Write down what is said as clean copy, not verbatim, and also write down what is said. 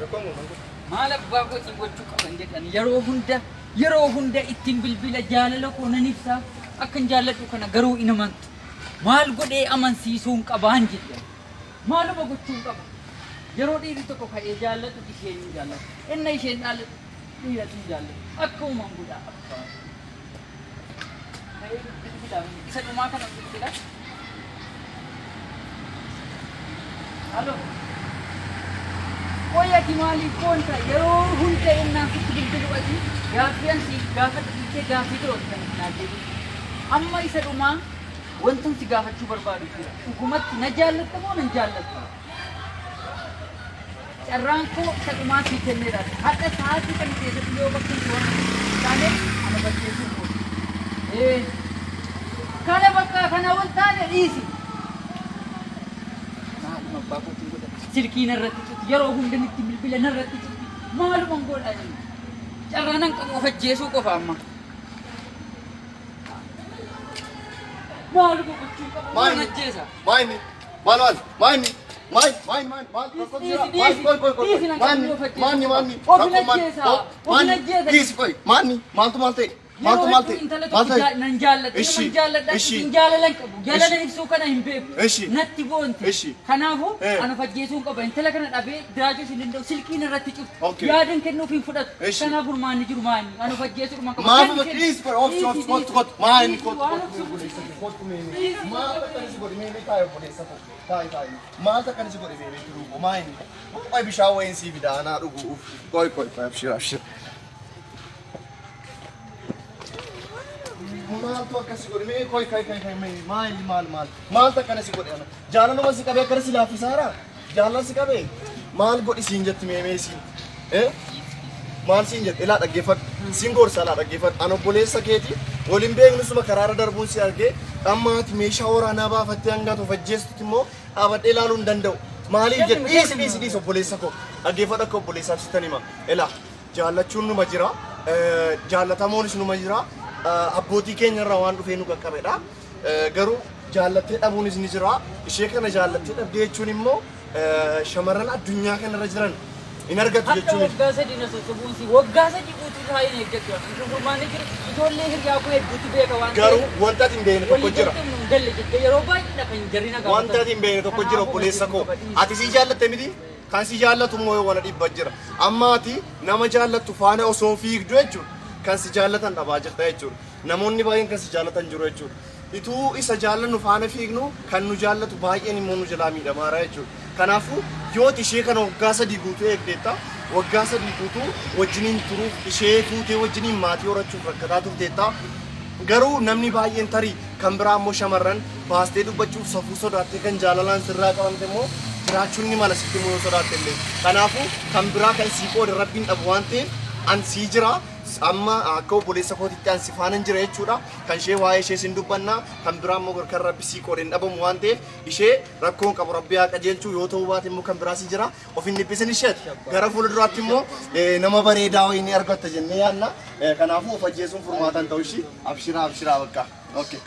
Rakkoon kun maal? Maal abbaa kootiin gochuu qaban jedhan yeroo hunda yeroo hunda ittiin bilbila jaalala koo nan ibsa akkan jaalladhu kana garuu in amantu. Maal godhee amansiisuun qabaan jedhan. Maaluma gochuun qaba. Yeroo dhiirri tokko ka'ee jaallatu isheen hin jaallatu. Inna isheen dhaallatu dhiiratu hin jaallatu. Akka uumaan godhaa abbaa. Ka'ee bilbilaa isa dhumaa kana bilbilaa. Halo. Qoy ati maaliif boonta yeroo hunda ennaan sitti bilbilu ati gaaffii an si gaafadhu dhiistee gaaffii birooti kan itti naaf deebistu. Amma isa dhumaa wantan si gaafachuu barbaadu jira. Dhugumatti na jaallatta moo nan jaallattu? Carraan koo isa dhumaa sii kenneera. Hadha sa'aatii kana keessatti yoo bakka si waamamu hin taane ana balleessuu kooti. Ee. Kana bakka kana wal taane dhiisi. Maaluma abbaa kootiin godha. Silkii narratti cuti. Yeroo hunda nitti bilbila narratti cuti. Maaluman godha ani. Carraa nan qabu of ajjeesuu qofa amma. Maaluma gochuu qaba. Maal ajjeesa? Maayini? Maal maal? Maayini? Maal maal maal maal rakkoo jira? Maal qoy qoy qoy. Maanni maanni maanni rakkoo maal? Maanni dhiisi qoy maanni maaltu maal ta'e? Maaltu maal ta'e? Intala Maal tokko ta'e? nan jaalladha. Ishi, Nan jaalladha. ishi. Isin jaalala hin qabu. Jaalala Ishi. ibsuu kana hin beeku. Ishi. Natti boonte. Ishi. Kanaafuu Eh. ana fajjeesuu hin qaba. Intala kana dhabee jiraachuu hin danda'u. Silkiin irratti cufti. Okay. Yaadan kennuuf hin fudhatu. Ishi. Kanaaf furmaanni jiru maali? Ana fajjeesuu dhuma qaba. Maaf Kenni, kenni. dhiisi qoy obsi obsi Dhiisi, kottu dhiisi. kottu maayini Dhiisi, kottu waan kottu obsu. obboleessa koo kottu mee mee. Dhiisi. Maal akkana si godhe mee mee taa'e obboleessa koo taa'i taa'i maaltu akkana si godhe mee mee jiruu koo maayini qoy bishaan wayiin sii fida anaa dhugu qoy qoy qoy abshir abshir. Maaltu akkas si godhe mee koi kai kai kai mee maal maal maal maaltu akkana si godhe ana jaalaluma si qabee akkana si laaffisaara jaalala si qabee maal godhi siin jetti mee mee siin eh maal siin jette ilaa dhaggeeffadhu siin gorsa ilaa dhaggeeffadhu an obboleessa keeti waliin beeknu suma karaarra darbuun si argee amma ati meeshaa waraanaa baafattee hanga ati of ajjeestutti immoo dhaabadhee ilaaluu hin danda'u maaliif jedhe dhiisi dhiisi dhiisi obboleessa koo dhaggeeffadhu akka obboleessaaf sittan hima ilaa Jaallachuun numa jira. Jaallatamoonis numa jira. Abbootii keenya irraa waan dhufee nu qaqqabedha. Garuu jaallattee dhabuunis ni jira. Ishee kana jaallattee dhabdee jechuun immoo shamarran addunyaa kanarra jiran hin argattu Hadha jechuu miti. waggaa sadii na sossobuun si waggaa sadii guutuu taa'ee hin eeggattu. Furmaanni jiru ijoollee hiriyaa koo hedduutu beeka waan Garuu wanta ati hin beekne tokko walii jira. galtee nu hin galle jettee yeroo baay'eedha kan jarri na gaafatan. Wanta ati hin beekne tokko jira Kanaafuu obboleessa koo. qaba dhiisi. Ati sii jaallatte miti? Kan si jaallatu immoo yowana dhibba jira. Amma ati nama jaallattu faana osoo fiigdu jechuudha. Kan si jaallatan dhabaa jirta jechuudha. Namoonni baay'een kan si jaallatan jiru jechuudha. Ituu isa jaallannu faana fiignu kan nu jaallatu baay'een immoo nu jalaa miidhamaara jechuudha. Kanaafuu yoo ati ishee kana waggaa sadii guutuu eegdeetta, waggaa sadii guutuu wajjiniin turuuf ishee fuutee wajjiniin maatii horachuuf rakkataa turteetta. Garuu namni baay'een tarii kan biraa immoo shamarran baastee dubbachuuf safuu sodaattee kan jaalalaan sirraa qabamte immoo jiraachuun ni mala sitti himuu yoo sodaatte illee. Kanaafuu kan biraa kan sii qoode rabbiin dhabu waan ta'eef an sii jira amma akka obboleessa kootitti an si faanan jira jechuudha. Kan ishee waa'ee ishee sin dubbanna kan biraa immoo kan rabbi sii qoode hin dhabamu waan ta'eef ishee rakkoon qabu rabbi haa qajeelchuu yoo ta'uu baate immoo kan biraa si jira of hin dhiphisin isheet gara fuulduraatti immoo nama bareedaa wayii ni argatta jennee yaadna. Kanaafuu of ajjeesuun furmaata hin ta'u ishii abshiraa abshiraa bakka. Okay.